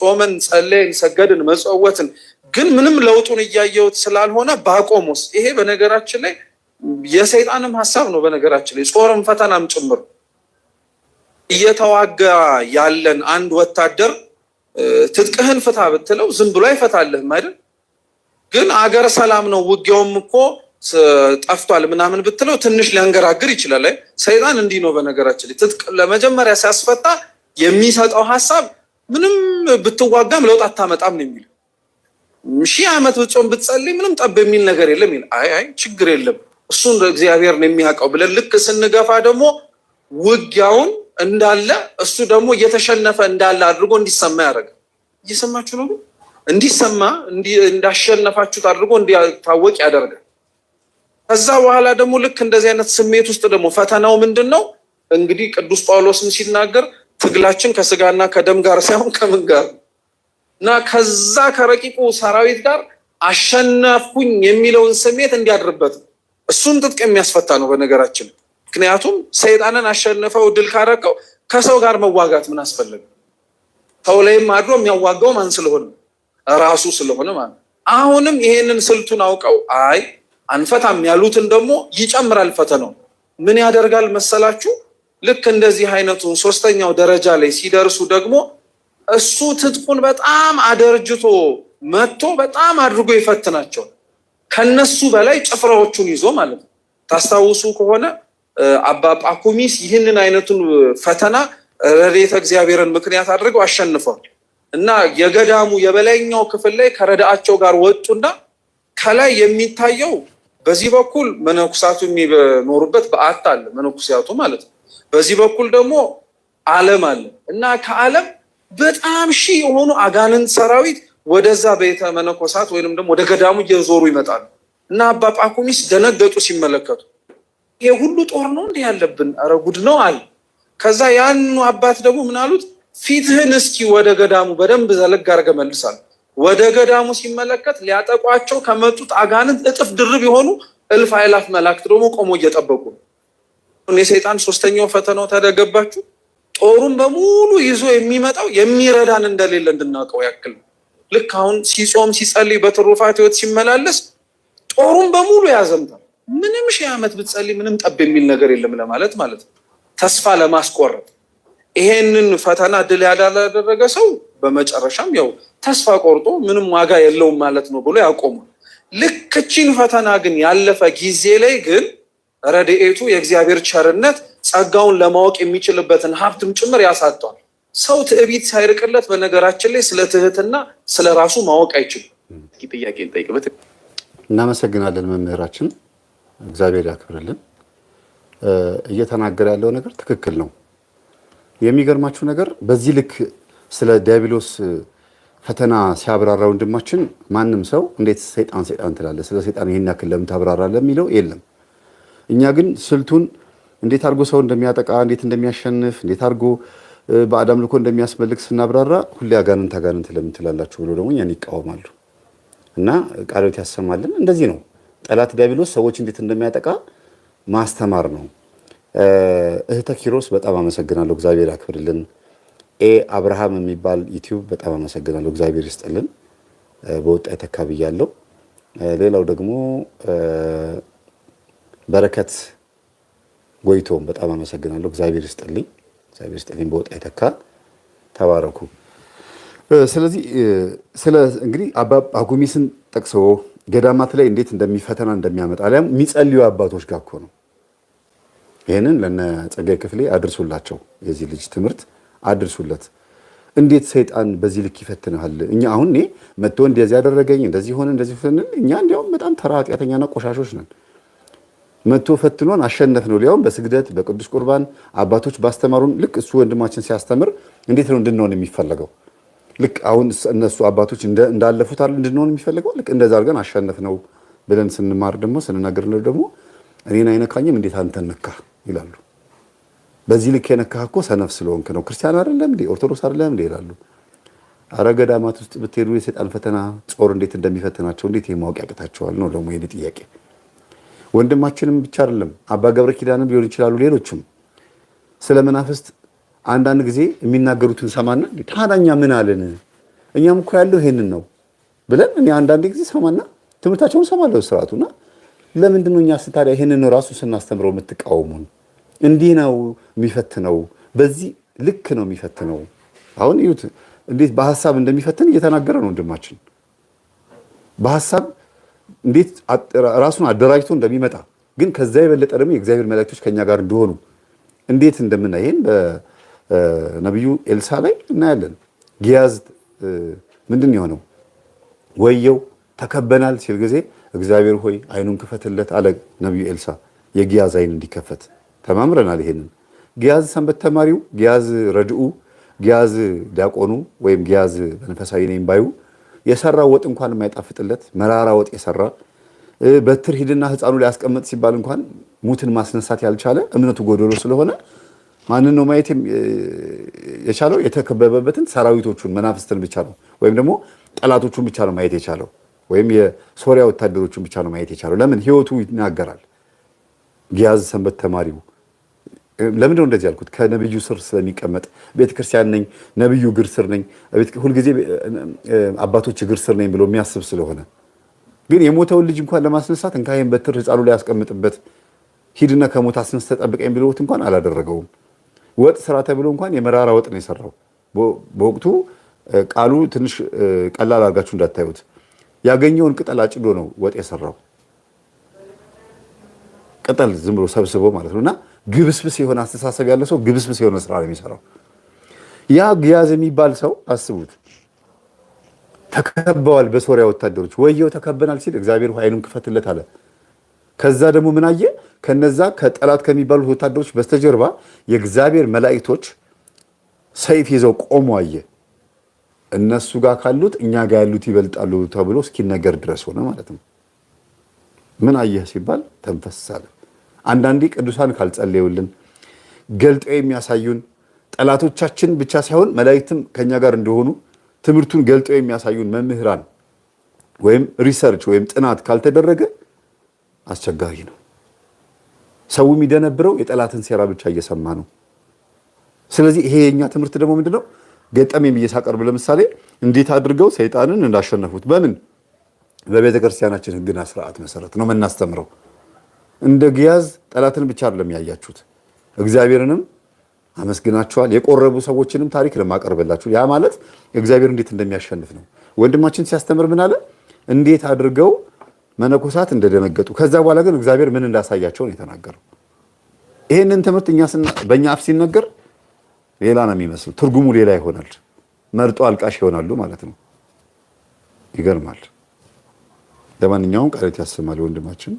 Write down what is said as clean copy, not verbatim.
ጾመን፣ ጸለይን፣ ሰገድን፣ መጸወትን ግን ምንም ለውጡን እያየሁት ስላልሆነ ባቆሙስ። ይሄ በነገራችን ላይ የሰይጣንም ሀሳብ ነው። በነገራችን ላይ ጾርም ፈተናም ጭምር እየተዋጋ ያለን አንድ ወታደር ትጥቅህን ፍታ ብትለው ዝም ብሎ አይፈታልህም አይደል? ግን አገር ሰላም ነው ውጊያውም እኮ ጠፍቷል ምናምን ብትለው ትንሽ ሊያንገራግር ይችላል። ሰይጣን እንዲህ ነው። በነገራችን ላይ ትጥቅ ለመጀመሪያ ሲያስፈታ የሚሰጠው ሀሳብ ምንም ብትዋጋም ለውጥ አታመጣም ነው የሚለው። 1000 ዓመት ብትጾም ብትጸልይ ምንም ጠብ የሚል ነገር የለም ይላል። አይ አይ ችግር የለም፣ እሱን እግዚአብሔር ነው የሚያውቀው ብለን ልክ ስንገፋ ደግሞ ውጊያውን እንዳለ እሱ ደግሞ እየተሸነፈ እንዳለ አድርጎ እንዲሰማ ያደርጋል። እየሰማችሁ ነው? እንዲሰማ እንዳሸነፋችሁት አድርጎ እንዲታወቅ ያደርጋል። ከዛ በኋላ ደግሞ ልክ እንደዚህ አይነት ስሜት ውስጥ ደግሞ ፈተናው ምንድን ነው? እንግዲህ ቅዱስ ጳውሎስም ሲናገር ትግላችን ከስጋና ከደም ጋር ሳይሆን ከምን ጋር እና ከዛ ከረቂቁ ሰራዊት ጋር አሸነፍኩኝ የሚለውን ስሜት እንዲያድርበት ነው። እሱን ትጥቅ የሚያስፈታ ነው በነገራችን። ምክንያቱም ሰይጣንን አሸንፈው ድል ካረከው ከሰው ጋር መዋጋት ምን አስፈለገ? ሰው ላይም አድሮ የሚያዋጋው ማን ስለሆነ? ራሱ ስለሆነ ማለት ነው። አሁንም ይሄንን ስልቱን አውቀው አይ አንፈታም ያሉትን ደግሞ ይጨምራል ፈተናው። ምን ያደርጋል መሰላችሁ? ልክ እንደዚህ አይነቱን ሶስተኛው ደረጃ ላይ ሲደርሱ ደግሞ እሱ ትጥቁን በጣም አደርጅቶ መጥቶ በጣም አድርጎ ይፈትናቸዋል። ከነሱ በላይ ጭፍራዎቹን ይዞ ማለት ነው። ታስታውሱ ከሆነ አባ ጳኩሚስ ይህንን አይነቱን ፈተና ረድኤተ እግዚአብሔርን ምክንያት አድርገው አሸንፈዋል። እና የገዳሙ የበላይኛው ክፍል ላይ ከረዳቸው ጋር ወጡና ከላይ የሚታየው በዚህ በኩል መነኩሳቱ የሚኖሩበት በዓት አለ፣ መነኩሲያቱ ማለት ነው። በዚህ በኩል ደግሞ ዓለም አለ እና ከዓለም በጣም ሺህ የሆኑ አጋንንት ሰራዊት ወደዛ ቤተ መነኮሳት ወይንም ደግሞ ወደ ገዳሙ እየዞሩ ይመጣሉ። እና አባ ጳኩሚስ ደነገጡ ሲመለከቱ፣ ይሄ ሁሉ ጦር ነው እንዲህ ያለብን? ኧረ ጉድ ነው አለ። ከዛ ያኑ አባት ደግሞ ምን አሉት? ፊትህን እስኪ ወደ ገዳሙ በደንብ ዘለግ አድርገህ መልሳል። ወደ ገዳሙ ሲመለከት ሊያጠቋቸው ከመጡት አጋንንት እጥፍ ድርብ የሆኑ እልፍ አእላፍ መላእክት ደግሞ ቆሞ እየጠበቁ ነው። የሰይጣን ሶስተኛው ፈተናው ታደገባችሁ ጦሩን በሙሉ ይዞ የሚመጣው የሚረዳን እንደሌለ እንድናውቀው ያክል ነው። ልክ አሁን ሲጾም ሲጸልይ በትሩፋት ህይወት ሲመላለስ ጦሩን በሙሉ ያዘምታል። ምንም 1000 ዓመት ብትጸልይ ምንም ጠብ የሚል ነገር የለም ለማለት ማለት ነው፣ ተስፋ ለማስቆረጥ። ይሄንን ፈተና ድል ያላደረገ ሰው በመጨረሻም ያው ተስፋ ቆርጦ ምንም ዋጋ የለውም ማለት ነው ብሎ ያቆማል። ልክ እቺን ፈተና ግን ያለፈ ጊዜ ላይ ግን ረድኤቱ የእግዚአብሔር ቸርነት ጸጋውን ለማወቅ የሚችልበትን ሀብትም ጭምር ያሳጧል። ሰው ትዕቢት ሳይርቅለት በነገራችን ላይ ስለ ትህትና ስለ ራሱ ማወቅ አይችልም። ጥያቄ እንጠይቅበት። እናመሰግናለን መምህራችን፣ እግዚአብሔር ያክብርልን። እየተናገረ ያለው ነገር ትክክል ነው። የሚገርማችሁ ነገር በዚህ ልክ ስለ ዲያብሎስ ፈተና ሲያብራራ ወንድማችን ማንም ሰው እንዴት ሰይጣን ሰይጣን ትላለህ፣ ስለ ሰይጣን ይህን ያክል ለምን ታብራራለህ የሚለው የለም። እኛ ግን ስልቱን እንዴት አድርጎ ሰው እንደሚያጠቃ፣ እንዴት እንደሚያሸንፍ፣ እንዴት አድርጎ ባዕድ አምልኮ እንደሚያስመልክ ስናብራራ ሁሌ አጋንንት አጋንንት ለምን ትላላችሁ ብሎ ደግሞ እኛን ይቃወማሉ። እና ቃሎት ያሰማልን። እንደዚህ ነው ጠላት ዲያብሎስ ሰዎች እንዴት እንደሚያጠቃ ማስተማር ነው። እህተ ኪሮስ በጣም አመሰግናለሁ፣ እግዚአብሔር ያክብርልን። ኤ አብርሃም የሚባል ዩቲዩብ በጣም አመሰግናለሁ፣ እግዚአብሔር ይስጥልን። በወጣ የተካ ብያለሁ። ሌላው ደግሞ በረከት ጎይቶም በጣም አመሰግናለሁ፣ እግዚአብሔር ይስጥልኝ፣ እግዚአብሔር ይስጥልኝ። በወጣ የተካ ተባረኩ። ስለዚህ ስለ እንግዲህ አባ ጳኩሚስን ጠቅሶ ገዳማት ላይ እንዴት እንደሚፈተና እንደሚያመጣ አሊያም የሚጸልዩ አባቶች ጋር እኮ ነው። ይህንን ለነ ጸጋዬ ክፍሌ አድርሱላቸው፣ የዚህ ልጅ ትምህርት አድርሱለት። እንዴት ሰይጣን በዚህ ልክ ይፈትንሃል? እኛ አሁን እኔ መጥቶ እንደዚህ ያደረገኝ እንደዚህ ሆነ እንደዚህ ስንል እኛ እንዲያውም በጣም ተራ ኃጢአተኛና ቆሻሾች ነን። መጥቶ ፈትኖን አሸነፍ ነው። ሊያውም በስግደት በቅዱስ ቁርባን አባቶች ባስተማሩን ልክ እሱ ወንድማችን ሲያስተምር እንዴት ነው እንድንሆን የሚፈለገው? ልክ አሁን እነሱ አባቶች እንዳለፉት አይደል እንድንሆን የሚፈልገው? ልክ እንደዛ አድርገን አሸነፍ ነው ብለን ስንማር ደግሞ ስንናገር ደግሞ እኔን አይነካኝም እንዴት አንተን ነካ ይላሉ። በዚህ ልክ የነካህ እኮ ሰነፍ ስለሆንክ ነው፣ ክርስቲያን አይደለም እንዴ ኦርቶዶክስ አይደለም እንዴ ይላሉ። አረ ገዳማት ውስጥ ብትሄዱ የሰይጣን ፈተና ጾር እንዴት እንደሚፈትናቸው እንዴት ይሄ ማወቅ ያቅታቸዋል ነው ደግሞ የኔ ጥያቄ። ወንድማችንም ብቻ አይደለም አባ ገብረ ኪዳንም ሊሆን ይችላሉ፣ ሌሎችም ስለ መናፍስት አንዳንድ ጊዜ የሚናገሩትን ሰማና ታዲያ እኛ ምን አለን? እኛም እኮ ያለው ይሄንን ነው ብለን እኔ አንዳንድ ጊዜ ሰማና ትምህርታቸውን ሰማለሁ ስርዓቱና ለምንድን ነው እኛ ታዲያ ይሄንን ራሱ ስናስተምረው የምትቃወሙን? እንዲህ ነው የሚፈትነው፣ በዚህ ልክ ነው የሚፈትነው። አሁን እዩት እንዴት በሀሳብ እንደሚፈትን እየተናገረ ነው ወንድማችን። በሀሳብ እንዴት ራሱን አደራጅቶ እንደሚመጣ ግን ከዛ የበለጠ ደግሞ የእግዚአብሔር መላእክቶች ከኛ ጋር እንደሆኑ እንዴት እንደምናይ ይሄን በነቢዩ ኤልሳ ላይ እናያለን። ጊያዝ ምንድን የሆነው? ወየው ተከበናል ሲል ጊዜ እግዚአብሔር ሆይ አይኑን ክፈትለት አለ ነቢዩ ኤልሳ። የጊያዝ አይን እንዲከፈት ተማምረናል። ይሄንን ጊያዝ ሰንበት ተማሪው፣ ጊያዝ ረድኡ፣ ጊያዝ ዲያቆኑ ወይም ጊያዝ መንፈሳዊ ነኝ ባዩ የሰራ ወጥ እንኳን የማይጣፍጥለት መራራ ወጥ የሰራ፣ በትር ሂድና ህፃኑ ሊያስቀምጥ ሲባል እንኳን ሙትን ማስነሳት ያልቻለ እምነቱ ጎደሎ ስለሆነ ማንን ነው ማየት የቻለው? የተከበበበትን ሰራዊቶቹን መናፍስትን ብቻ ነው፣ ወይም ደግሞ ጠላቶቹን ብቻ ነው ማየት የቻለው፣ ወይም የሶሪያ ወታደሮቹን ብቻ ነው ማየት የቻለው። ለምን? ህይወቱ ይናገራል። ጊያዝ ሰንበት ተማሪው ለምንድነው እንደዚህ ያልኩት? ከነብዩ ስር ስለሚቀመጥ ቤተክርስቲያን ነኝ፣ ነብዩ እግር ስር ነኝ፣ ሁልጊዜ አባቶች እግር ስር ነኝ ብሎ የሚያስብ ስለሆነ። ግን የሞተውን ልጅ እንኳን ለማስነሳት እንካ ይሄን በትር ህፃኑ ላይ ያስቀምጥበት ሂድና ከሞት አስነስተህ ጠብቀኝ ብሎት እንኳን አላደረገውም። ወጥ ስራ ተብሎ እንኳን የመራራ ወጥ ነው የሰራው። በወቅቱ ቃሉ ትንሽ ቀላል አድርጋችሁ እንዳታዩት። ያገኘውን ቅጠል አጭዶ ነው ወጥ የሰራው። ቅጠል ዝም ብሎ ሰብስቦ ማለት ነውና ግብስብስ የሆነ አስተሳሰብ ያለ ሰው ግብስብስ የሆነ ስራ ነው የሚሰራው። ያ ግያዝ የሚባል ሰው አስቡት፣ ተከበዋል በሶሪያ ወታደሮች። ወየው ተከበናል ሲል እግዚአብሔር አይኑን ክፈትለት አለ። ከዛ ደግሞ ምን አየ? ከነዛ ከጠላት ከሚባሉት ወታደሮች በስተጀርባ የእግዚአብሔር መላእክቶች ሰይፍ ይዘው ቆሙ አየ። እነሱ ጋር ካሉት እኛ ጋር ያሉት ይበልጣሉ ተብሎ እስኪነገር ድረስ ሆነ ማለት ነው። ምን አየህ ሲባል ተንፈስ አለ። አንዳንዴ ቅዱሳን ካልጸለዩልን ገልጠው የሚያሳዩን ጠላቶቻችን ብቻ ሳይሆን መላእክትም ከኛ ጋር እንደሆኑ ትምህርቱን ገልጠው የሚያሳዩን መምህራን ወይም research ወይም ጥናት ካልተደረገ አስቸጋሪ ነው። ሰው የሚደነብረው የጠላትን ሴራ ብቻ እየሰማ ነው። ስለዚህ ይሄ የኛ ትምህርት ደግሞ ምንድነው? ገጠመኝ ብዬ ሳቀርብ ለምሳሌ እንዴት አድርገው ሰይጣንን እንዳሸነፉት በምን በቤተ ክርስቲያናችን ሕግና ስርዓት መሰረት ነው የምናስተምረው። እንደ ግያዝ ጠላትን ብቻ አይደለም ያያችሁት፣ እግዚአብሔርንም አመስግናችኋል። የቆረቡ ሰዎችንም ታሪክ ለማቀርብላችሁ ያ ማለት እግዚአብሔር እንዴት እንደሚያሸንፍ ነው። ወንድማችን ሲያስተምር ምን አለ? እንዴት አድርገው መነኮሳት እንደደነገጡ፣ ከዛ በኋላ ግን እግዚአብሔር ምን እንዳሳያቸው ነው የተናገረው። ይሄንን ትምህርት እኛ በእኛ አፍ ሲነገር ሌላ ነው የሚመስለው፣ ትርጉሙ ሌላ ይሆናል። መርጦ አልቃሽ ይሆናሉ ማለት ነው። ይገርማል። ለማንኛውም ቃላት ያሰማል ወንድማችን።